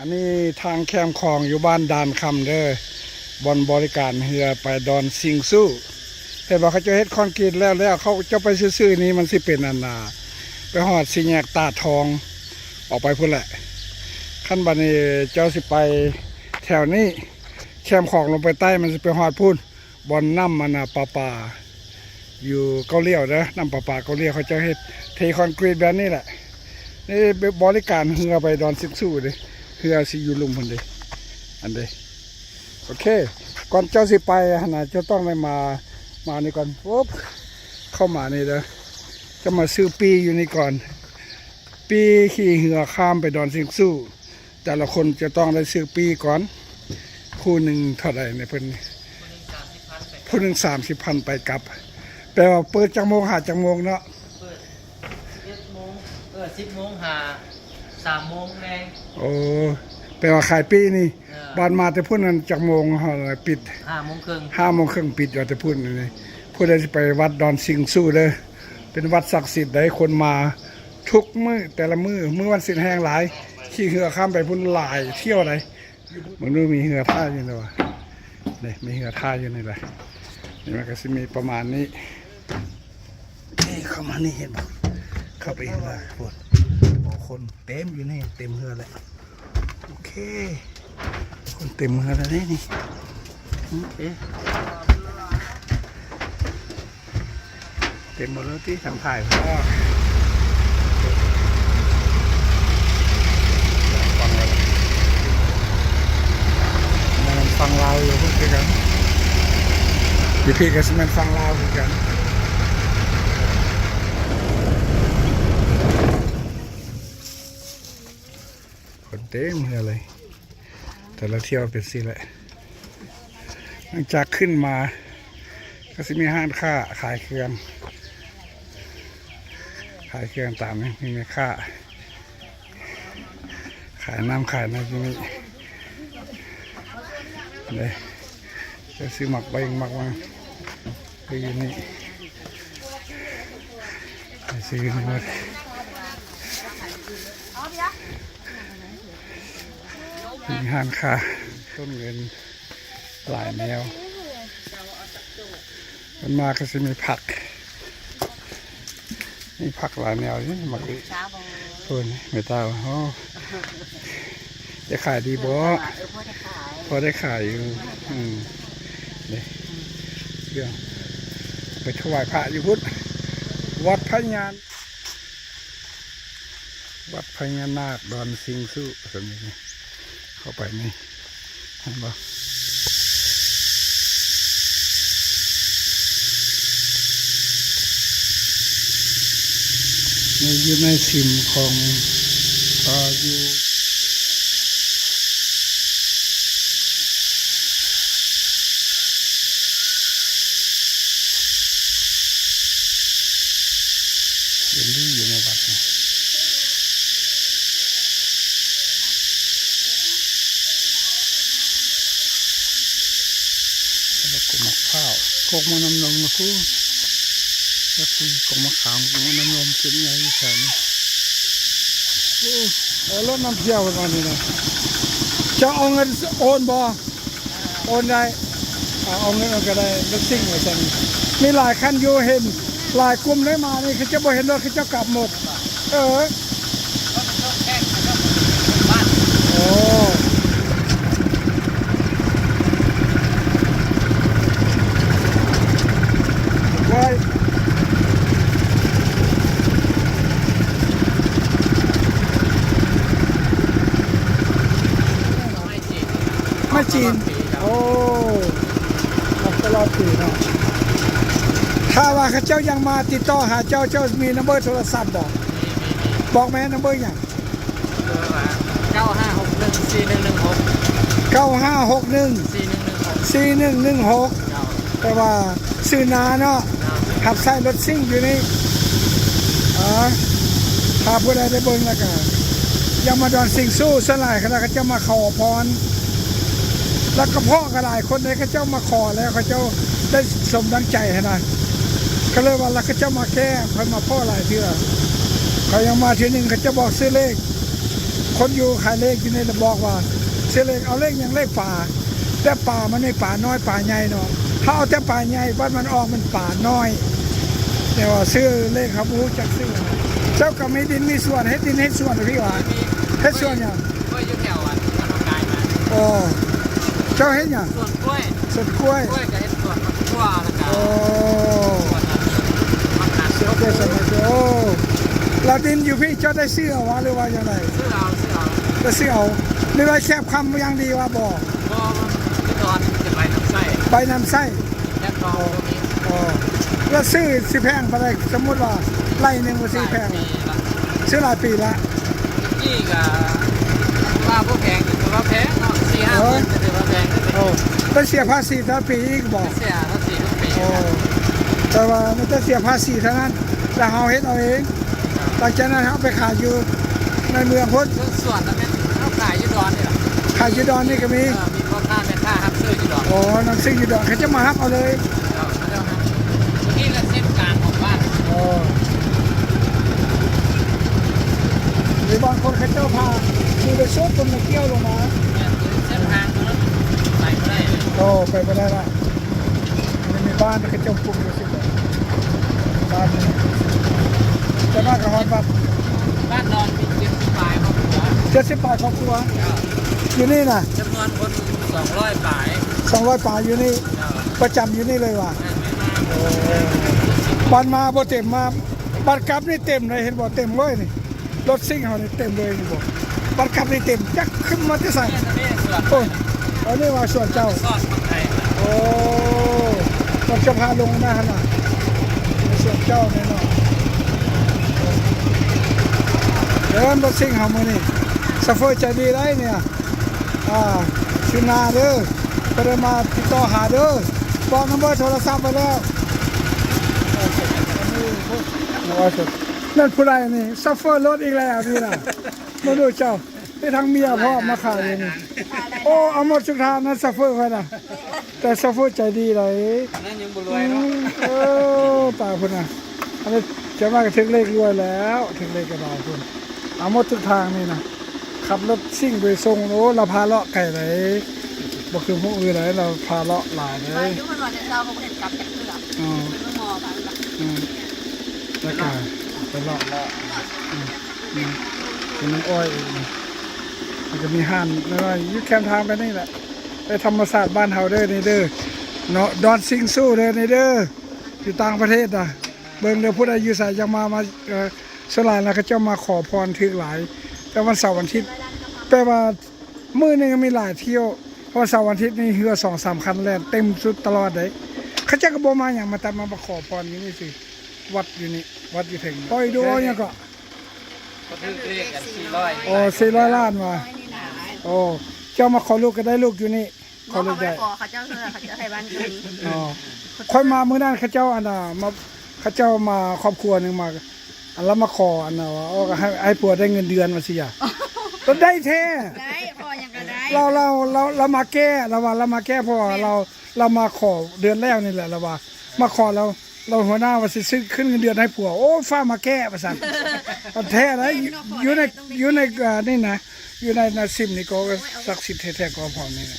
ອັນນີ້ທາງແຄມຂອງຢູ່ບ້ານດານຄຳເດີ ບ່ອນບໍລິການເຮືອໄປດອນຊິງຊູ. ເຫັນບໍ່ ເຂົາເຈົ້າເຮັດຄອນກຣີດແລ້ວໆ ເຂົາເຈົ້າໄປຊື່ໆນີ້ ມັນຊິເປັນອັນນ່າ ໄປຮອດສີ່ແຍກຕາດທອງ ອອກໄປພຸ້ນແຫຼະ. ຄັນບັດນີ້ເຈົ້າຊິໄປແຖວນີ້ ແຄມຂອງລົງໄປໃຕ້ ມັນຊິໄປຮອດພຸ້ນ ບ່ອນນ້ຳອັນນ່າປະປາ ຢູ່ເກົາຫຼຽວເດີ ນ້ຳປະປາເກົາຫຼຽວ ເຂົາເຈົ້າເຮັດເທຄອນກຣີດແບບນີ້ແຫຼະ. ນີ້ບໍລິການເຮືອໄປດອນຊິງຊູເດ້ ເຮືອຊິຢູ່ລຸ່ມພຸ້ນເດ້ ອັນເດ້. ໂອເຄ ກ່ອນເຈົ້າຊິໄປຫັ້ນນະ ເຈົ້າຕ້ອງໄດ້ມາ ມານີ້ກ່ອນ ໂອບ ເຂົ້າມານີ້ເດີ ເຈົ້າມາຊື້ປີ້ຢູ່ນີ້ກ່ອນ ປີ້ຂີ່ເຮືອຂ້າມໄປດອນຊິງຊູ. ແຕ່ລະຄົນຈະຕ້ອງໄດ້ຊື້ປີ້ກ່ອນ ຄູ່ໜຶ່ງເທົ່າໃດນີ້ເພິ່ນ ຜູ້ໜຶ່ງສາມສິບພັນໄປ ຜູ້ໜຶ່ງສາມສິບພັນໄປກັບ. ແປວ່າເປີດຈັກໂມງຫາຈັກໂມງເນາະ? ເປີດສິບເອັດໂມງ ເອີ ສິບໂມງຫາສາມໂມງແລງ. ໂອ້ ແປວ່າຂາຍປີ້ນີ້ ເອີ ບາດມາແຕ່ພຸ້ນນັ້ນຈັກໂມງ ເຮົາປິດ ຫ້າໂມງເຄິ່ງ ຫ້າໂມງເຄິ່ງປິດຢູ່ແຕ່ພຸ້ນນີ້. ຜູ້ໃດຊິໄປວັດດອນຊິງຊູເດີ ເປັນວັດສັກສິດໃດ ຄົນມາ ທຸກມື້ ແຕ່ລະມື້ ມື້ວັນສິນແຮງຫຼາຍ ຂີ່ເຮືອຂ້າມໄປພຸ້ນຫຼາຍຖ້ຽວໃດ. ເບິ່ງດູມີເຮືອທ່າຢູ່ນີ້ວະ ນີ້ມີເຮືອທ່າຢູ່ນີ້ແຫຼະ. ນີ້ມັນກະຊິມີປະມານນີ້ ເຂົ້າມານີ້ເຫັນບໍ່ ເຂົ້າໄປເຮືອພຸ້ນ ໂອ້ ຄົນເຕັມຢູ່ນີ້ ເຕັມເຮືອແຫຼະ. ໂອເຄ ຄົນເຕັມເຮືອແລ້ວເດ້ນີ້ ໂອເຄ ເຕັມໝົດແລ້ວຕິ ທາງທ້າຍ ຝັ່ງລາວ ແມ່ນຝັ່ງລາວຢູ່ພຸ້ນຄືກັນ ຢູ່ພີ້ກະຊິແມ່ນຝັ່ງລາວຄືກັນ. ຄົນເຕັມເຮືອເລີຍ ແຕ່ລະຖ້ຽວເປັນຊີ້ແຫຼະ. ຫຼັງຈາກຂຶ້ນມາກະຊິມີຮ້ານຄ້າຂາຍເຄື່ອງ ຂາຍເຄື່ອງຕາມນີ້ ມີແມ່ຄ້າຂາຍນ້ຳຂາຍໃນທີ່ນີ້ເດ້. ຊື້ໝາກເບັງໝາກຫຍັງ ໄປຢູ່ນີ້ ໄປຊື້ຢູ່ນີ້ໝົດ. ມີຮ້ານຄ້າ ຕົ້ນເງິນຫຼາຍແນວ ມັນມາກະຊິມີຜັກ ມີຜັກຫຼາຍແນວຢູ່ ໝາກອຸ ເພິ່ນ ແມ່ຕາ ໂອ້ ຈະຂາຍດີບໍ່? ເອີ ພໍໄດ້ຂາຍ ພໍໄດ້ຂາຍຢູ່ ອືມ ນີ້ ເຄື່ອງໄປຖວາຍພະຢູ່ພຸ້ນ ວັດພະຍາ ວັດພະຍານາກດອນຊິງຊູ ເຂົ້າໄປນີ້ ເຫັນບໍ່? ໃນ ຢູ່ໃນສິມຂອງ ເອີ ຢູ່ ເຢັນດີຢູ່ໃນວັດນີ້ ແລ້ວກໍໝາກພ້າວ ກົກໝາກນ້ຳນົມນະຄູ ແລ້ວກໍກົກໝາກຂາມ ກົກໝາກນ້ຳນົມ ຕົ້ນໃຫຍ່ຢູ່ແຖວນີ້. ໂອ້ ເອົາລົດນຳທ່ຽວເພິ່ນວ່ານີ້ນະ ເຈົ້າເອົາເງິນໂອນບໍ່? ໂອນໄດ້ ເອົາເງິນເອົາກະໄດ້ ລົດຊິງວ່າຊັ້ນ. ມີຫຼາຍຄັນຢູ່ ເຫັນຫຼາຍກຸ່ມໄດ້ມານີ້ ເຂົາເຈົ້າບໍ່ເຫັນລົດ ເຂົາເຈົ້າກັບໝົດ. ເອີ ໂອ້ ໄວ້ ໄມ້ຈີນ ໄມ້ຈີນ ໂອ້ ອອກຕະຫຼອດປີເນາະ. ຖ້າວ່າເຂົາເຈົ້າຢາກມາຕິດຕໍ່ຫາເຈົ້າ ເຈົ້າມີນຳເບີໂທລະສັບບໍ່? ບອກແມ່ ນຳເບີຫຍັງ? ເກົ້າຫ້າຫົກໜຶ່ງ ສີ່ໜຶ່ງໜຶ່ງຫົກ ເກົ້າຫ້າຫົກໜຶ່ງ ສີ່ໜຶ່ງໜຶ່ງຫົກ ເຈົ້າ ແປວ່າ ຊື່ນາເນາະ ເຈົ້າ ຮັບໃຊ້ລົດຊິງຢູ່ນີ້. ເອີ ຖ້າຜູ້ໃດໄດ້ເບິ່ງແລ້ວກະ ຢາກມາດອນຊິງຊູ ສ່ວນຫຼາຍເຂົາເຈົ້າມາຂໍພອນ ແລ້ວກະເພາະກະຫຼາຍຄົນເດ້ ເຂົາເຈົ້າມາຂໍແລ້ວ ເຂົາເຈົ້າໄດ້ສົມດັ່ງໃຈຫັ້ນນະ ກະເລີຍວ່າ ແລ້ວເຂົາເຈົ້າມາແກ້ ຂ້ອຍມາພໍ້ຫຼາຍເທື່ອ ຂ້ອຍຍັງມາເທື່ອໜຶ່ງ ເຂົາເຈົ້າບອກຊື້ເລກ ຄົນຢູ່ຂາຍເລກຢູ່ນີ້ລະບອກວ່າ ເສື້ອເລກ ເອົາເລກຫຍັງ ເລກປາ ແຕ່ປາມັນນີ້ປານ້ອຍປາໃຫຍ່ເນາະ ເຮົາເອົາແຕ່ປາໃຫຍ່ ບັດມັນອອກມັນປານ້ອຍ ແຕ່ວ່າຊື້ເລກເຮົາບໍ່ຮູ້ຈັກຊື້. ເຈົ້າກໍມີດິນມີສວນ ເຮັດດິນເຮັດສວນພີ່ຫວາ? ເຮັດສວນຫຍັງ? ກ້ວຍຢູ່ແຖວອັນ ບ້ານເຮົາກາຍມາ. ໂອ້ ເຈົ້າເຮັດຫຍັງ? ສວນກ້ວຍ. ສວນກ້ວຍ. ກ້ວຍກໍເຮັດສວນໝາກຖົ່ວ ແລ້ວກໍ ໂອ້ ສວນ ສວນມັນ ສວນກ້ວຍ ສວນມັນ. ໂອ້ ແລ້ວດິນຢູ່ພີ້ເຈົ້າໄດ້ຊື້ເອົາຫວາ ຫຼືວ່າຈັ່ງໃດ? ຊື້ເອົາ ຊື້ເອົາ. ໄດ້ຊື້ເອົາ ຫຼືວ່າແຄບຄຳຢ່າງດີວ່າບໍ່? ບໍ່ ມັນຈະດອນ ມັນຈະໄປນຳໄສ້ ໄປນຳໄສ້. ແຄບຄຳບໍ່ມີ. ອໍ ແລ້ວຊື້ຊິແພງປານໃດ? ສົມມຸດວ່າໄຮ່ໜຶ່ງວ່າຊິແພງ ຊື້ຫຼາຍປີລະ. ນີ້ກໍວ່າບໍ່ແພງ ກໍຖືວ່າແພງເນາະ ສີ່ຫ້າໝື່ນ ກໍຖືວ່າແພງ. ໂອ້ ໄປເສຍພາສີແຕ່ລະປີອີກບໍ່? ເສຍພາສີທຸກປີ. ໂອ້ ແຕ່ວ່າມີແຕ່ເສຍພາສີເທົ່ານັ້ນ ແລ້ວເຮົາເຮັດເອົາເອງ. ຫຼັງຈາກນັ້ນເຮົາໄປຂາຍຢູ່ໃນເມືອງພຸ້ນ. ສວນນັ້ນແມ່ນເຮົາຂາຍຢູ່ດອນນີ້ລະ. ຂາຍຢູ່ດອນນີ້ກໍມີ. ເອີ ມີພໍ່ຄ້າແມ່ຄ້າຮັບຊື້ຢູ່ດອນ. ອໍ ນຳຊື້ຢູ່ດອນ ເຂົາຈະມາຮັບເອົາເລີຍ. ເຈົ້າ ເຂົາເຈົ້າຮັບ. ນີ້ລະເສັ້ນກາງຂອງບ້ານ. ອໍ ມີບາງຄົນເຂົາເຈົ້າພາຂີ່ໄປສຸດ ເພິ່ນມາກ່ຽວລົງມາ. ແມ່ນ ເສັ້ນທາງຕົວນັ້ນໄປບໍ່ໄດ້. ໂອ້ ໄປບໍ່ໄດ້ລະ. ມັນມີບ້ານເຂົາເຈົ້າປຸກຢູ່ຊິ ບ້ານນີ້ ຈະມາກະຮອດວັດ. ບ້ານດອນມີເຈັດສິບປາຍຄອບຄົວ. ເຈັດສິບປາຍຄອບຄົວ. ເຈົ້າ ຢູ່ນີ້ນະ ຈຳນວນຄົນສອງຮ້ອຍປາຍ. ສອງຮ້ອຍປາຍຢູ່ນີ້. ເຈົ້າ ປະຈຳຢູ່ນີ້ເລີຍຫວາ? ແມ່ນໆ. ໂອ້ ບ້ານມາບໍ່ເຕັມ ມາ ບ້ານກັບນີ້ເຕັມເລີຍ ເຫັນບໍ່? ເຕັມເລີຍນີ້. ລົດຊິງເຮົານີ້ເຕັມເລີຍ ເຫັນບໍ່? ບັດກັບນີ້ເຕັມ ຈັກຂຶ້ນມາແຕ່ໃສ. ໂອ້ ອັນນີ້ວ່າສວນເຈົ້າ. ໂອ້ ມັນຈະພາລົງນະຫັ້ນນະ ສວນເຈົ້າແນ່ນອນ. ເດີ ລົດຊິງເຮົາມື້ນີ້ ໂຊເຟີໃຈດີໄດ໋ນີ້. ອ່າ ຊິມາເດີ ບໍ່ໄດ້ມາຕິດຕໍ່ຫາເດີ ບອກນຳເບີໂທລະສັບໄວ້ແລ້ວ. ນັ້ນຜູ້ໃດນີ້ ໂຊເຟີລົດອີກແລ້ວນີ້ນະ. ມາດູເຈົ້າ ເຮັດທັງເມຍພ້ອມມາຂາຍຢູ່ນີ້. ໂອ້ ເອົາໝົດທຸກທ່ານນະ ໂຊເຟີຂ້ອຍນະ. ແຕ່ໂຊເຟີໃຈດີໃດ໋. ອັນນັ້ນຍັງບໍ່ລວຍເນາະ. ອືມ ເອີ ຕາຍພຸ້ນນະ. ອັນນີ້ຈະມາກໍຖືກເລກລວຍແລ້ວ ຖືກເລກກໍໄດ້ພຸ້ນ. ເອົາໝົດທຸກທາງນີ້ນະ. ຂັບລົດຊິງໄປສົ່ງ ໂອ້ ລາວພາເລາະໄກໃດ໋ ບໍ່ຄືຜູ້ອື່ນໃດ໋ ລາວພາເລາະຫຼາຍໃດ໋. ວ່າຢູ່ເພິ່ນວ່າແຕ່ເຊົ້າບໍ່ເຫັນກັບຈັກເທື່ອ. ອໍ ເພິ່ນມາໝໍບາດນີ້ລະ. ອືມ ແລ້ວກະໄປເລາະ ອືມ ອືມ ກິນນ້ຳອ້ອຍອີກ. ມັນກະມີຮ້ານນ້ອຍໆຢູ່ແຄມທາງໄປນີ້ແຫຼະ. ໄດ້ທຳມະຊາດບ້ານເຮົາເດີ ນີ້ເດີເນາະ ດອນຊິງຊູເດີ ນີ້ເດີ. ຢູ່ຕ່າງປະເທດນະ ເບິ່ງເດີ ຜູ້ໃດຢູ່ໃສຢາກມາ ມາ ເອີ ສ່ວນຫຼາຍແລ້ວເຂົາເຈົ້າມາຂໍພອນຖືກຫຼາຍ ແຕ່ວັນເສົາວັນທິດ ແປວ່າມື້ໜຶ່ງມີຫຼາຍຖ້ຽວ ເພາະວ່າເສົາວັນທິດນີ້ເຮືອສອງສາມຄັນແລ່ນເຕັມສຸດຕະຫຼອດເດ້. ເຂົາເຈົ້າກໍບໍ່ມາຫຍັງ ມາແຕ່ມາຂໍພອນຢູ່ນີ້ຊື່ ວັດຢູ່ນີ້ ວັດຢູ່ເທິງນີ້. ໂອ້ຍ ດູຫຍັງເກາະ? ເຂົາຖືກເລກອັນສີ່ຮ້ອຍ ໂອ້ ສີ່ຮ້ອຍລ້ານວ່າ. ໂອ້ ເຈົ້າມາຂໍລູກກໍໄດ້ລູກຢູ່ນີ້. ຂໍລູກໄດ້ ບໍ່ ເຂົາໄປຂໍເຂົາເຈົ້າເທື່ອ ເຂົາເຈົ້າໄທບ້ານກໍມີ. ອໍ ຂ້ອຍມາມື້ນັ້ນ ເຂົາເຈົ້າ ອັນນ່າ ມາ ເຂົາເຈົ້າມາຄອບຄົວໜຶ່ງມາ ອັນລາວມາຂໍ ອັນນ່າ ວ່າ ເອີ ໃຫ້ ໃຫ້ຜົວໄດ້ເງິນເດືອນວ່າຊີ້ຫວາ. ລາວໄດ້ແທ້ ໄດ້ ຂໍຫຍັງກໍໄດ້. ລາວ ລາວ ລາວ ລາວມາແກ້ ລາວວ່າລາວມາແກ້ ເພາະວ່າ ແມ່ນ ລາວ ລາວມາຂໍເດືອນແລ້ວນີ້ແຫຼະ ລາວວ່າ ມາຂໍລາວ ລາວຫົວໜ້າວ່າຊິຊື້ຂຶ້ນເງິນເດືອນໃຫ້ຜົວ. ໂອ້ ຟ້າວມາແກ້ວ່າຊັ້ນ. ອັນແທ້ນະ ຢູ່ໃນ ຢູ່ໃນ ອັນນີ້ນະ ຢູ່ໃນ ໃນຊິມນີ້ກໍສັກສິດແທ້ໆ ກໍພວກນີ້ນະ.